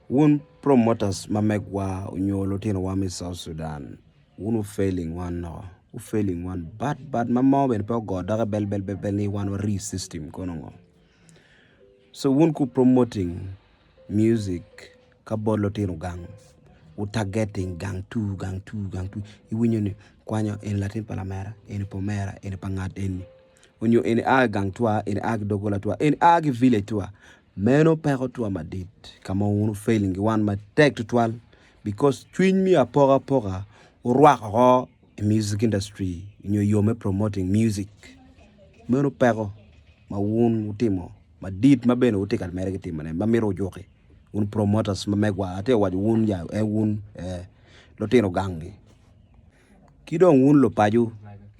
Wun promoters ma megwa nyo lutinowa me South Sudan wun wu failing wan woko wu failing wan bad bad ma mo bene pe ogo doge bel bel bel ni wan wari system kono ngo so wun ku promoting music ka bot lutino gang wu targeting gang tu gang tu gang tu iwinyo ni kwanyo eni latin pa lamera eni pa omera eni pa ngat eni onyo eni a ki gang tua eni a ki dogola tua eni a ki village tua Meno peko twa madit ka ma wun wu failing ki wan matek tutwal because cwiny me apokapoka wurwako oko i music industry nyo yo me promoting music meno peko ma wun wutimo madit ma bene wutye ka mere ki timone ma mito wujuki wun promoters ma megwa atye ka waco wun ya en wun ee lutino gang-ngi. Ki dong wun lupaco,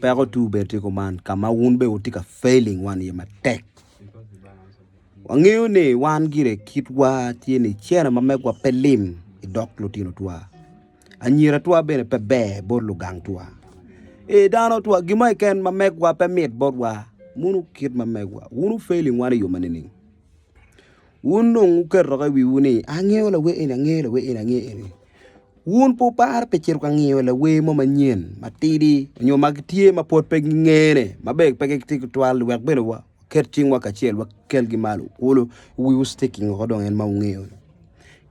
peko tu bene tye kuman ka ma wun bene wutye ka failing wan iye matek. Wangeyo ni wan gire kitwa tye ni cene ma megwa pe lim i dog lutino twa, anyira twa bene pe ber bot lugang twa. Ee dano twa gin mo keken ma megwa pe mit botwa munu kit ma megwa wun wu failing wan i yo ma nining? Wun dong wuketo i wiwu ni angeyo lawer eni angeyo lawer eni angeyo eni. Wun pe wuparo pi cito ka ngiyo lawer mo manyen matidi nyo ma gitye ma pwod pe gingene ma bene pe gitye tutwal wek bene waket cingwa kacel wakelgi malo kulu wiwu sticking woko dong en ma wungeyo-ni.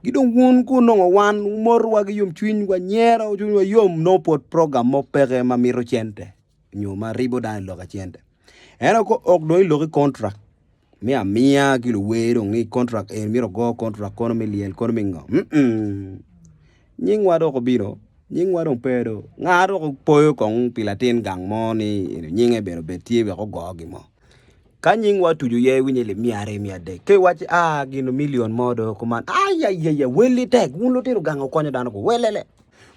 Ki dong wun ka wunongo wan wumotowa ki yomcwiny wanyero cwinywa yom nongo pwod program mo peke ma mito cente nyo ma ribo dano i lok ka cente. Ento ka ok dong i lok i kontrak me amiya ki luwer dong ni kontrak eni myero ogo kontrak kono me lyel kono me ngo nyingwa dok obino nyingwa dong pe do nga dok opoyo kong pi latin gang mo ni nyinge bene obed tye wek ogo gin mo ka nyingwa otuco iye iwinyo ni miya aryo miya adek ka iwaci aa gin million mo do kuman ayayaya welli tek wun lutino gang wukonyo dano ku welele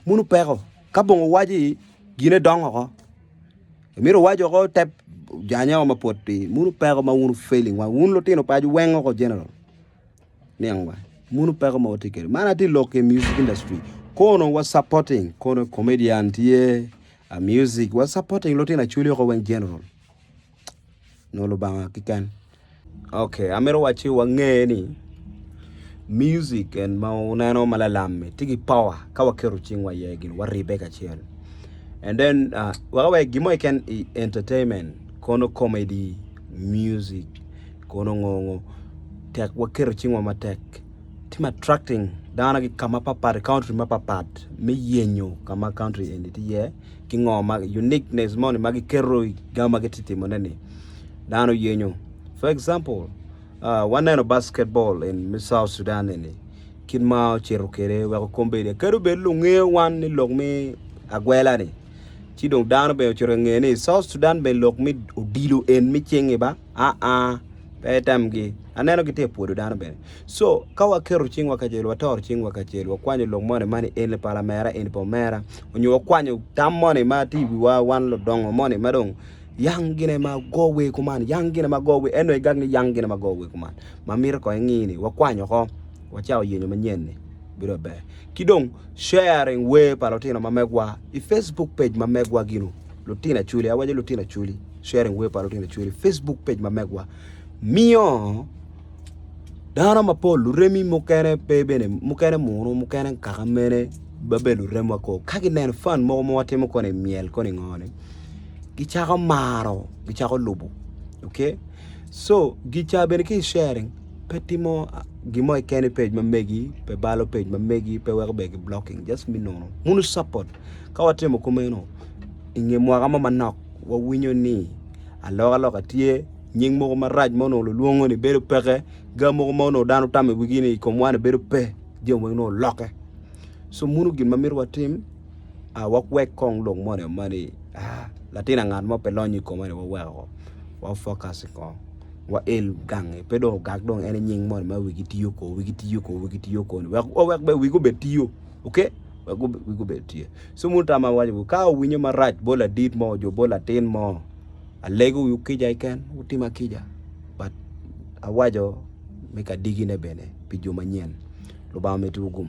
Muno peko ka bongo waci gine dongo oko imito waco oko tep janya o mapwot pi muno peko ma wun failing wa wun lutino paco weng oko general niang wa muno peko ma watye kwede man atye lok i music industry kono wa supporting kono comedian tye music wa supporting lutino acholi oko weng general. nyo Lubanga keken. Ok, amito wacci wange ni music en ma wuneno ma lalam-mi tye ki power ka waketo cingwa iye gin waribbe kacel and then uh, wek awek gin mo keken i entertainment kono comedy, music kono ngo ngo tek waketo cingwa matek tye ma attracting dano ki ka mapatpat i country mapatpat me yenyo ka ma country eni tye iye. ki ngo ma uniqueness moni ma giketo i ga ma gitye timone ni dano yenyo for example waneno basketball in me South Sudan eni kit ma ocito kwede weko kombeddi kadi obed lungeyo wan ni lok me agwela ni ci dong dano bene ocito ka ngeyo ni South Sudan bene lok me odilo en me cingi ba aa pe itemgi aneno gitye ka pwodo dano bene So, ka waketo cingwa kacel, watoro cingwa kacel, wakwanyo lok moni ma ni eni pa lamera, eni pa omera, onyo wakwanyo tam moni ma tye i wiwa wan ludongo moni ma dong yang gine ma go wer kuman, yang gine ma go wer, en dong igak ni yang gine ma go wer kuman, ma mito kong ingi ni wakwanyo oko, wacako yenyo manyen ni bedo maber. Ki dong sharing wer pa lutino ma megwa i Facebook page ma megwa ginu, lutino acholi, awaco lutino acholi, sharing wer pa lutino acholi, Facebook page ma megwa miyo Dano mapol luremi mukene pe bene mukene munu mukene kaka mene ma bene luremwa ko ka gineno fan mogo ma watimo koni myel koni ngo ni gicako maro gicako lubo ok so gica bene ki i sharing pe timo gin mo keken i page ma megi pe balo page ma megi pe weko bene ki blocking just me nono muno support ka watimo kumeno inge mwaka mo manok wawinyo ni alokaloka tye. Nying mogo marac ma onongo lulwongo ni bedo peke, ga mogo ma onongo dano tamo i wigi ni i komwa ni bedo pe, jami weng nongo olokke. So muno gin ma mito watim, ah, wawek kong lok moni ma ni ah, latin angat mo pe lonyo i koma ni wawek oko, wa focus kong, wael gangi, pe dong ogak dong en nying moni ma wigi tiyo ko, wigi tiyo ko, wigi tiyo ko ni, wek wawek bene wigi obed tiyo, okay? Wek wigi obed tiyo. So muno tam ma awaco, ka owinyo marac bot ladit mo nyo bot latin mo, Alego wiwu kica keken, wutima kica, but awaco me ka digine bene pi jo manyen. Lubanga omeddiwu gum.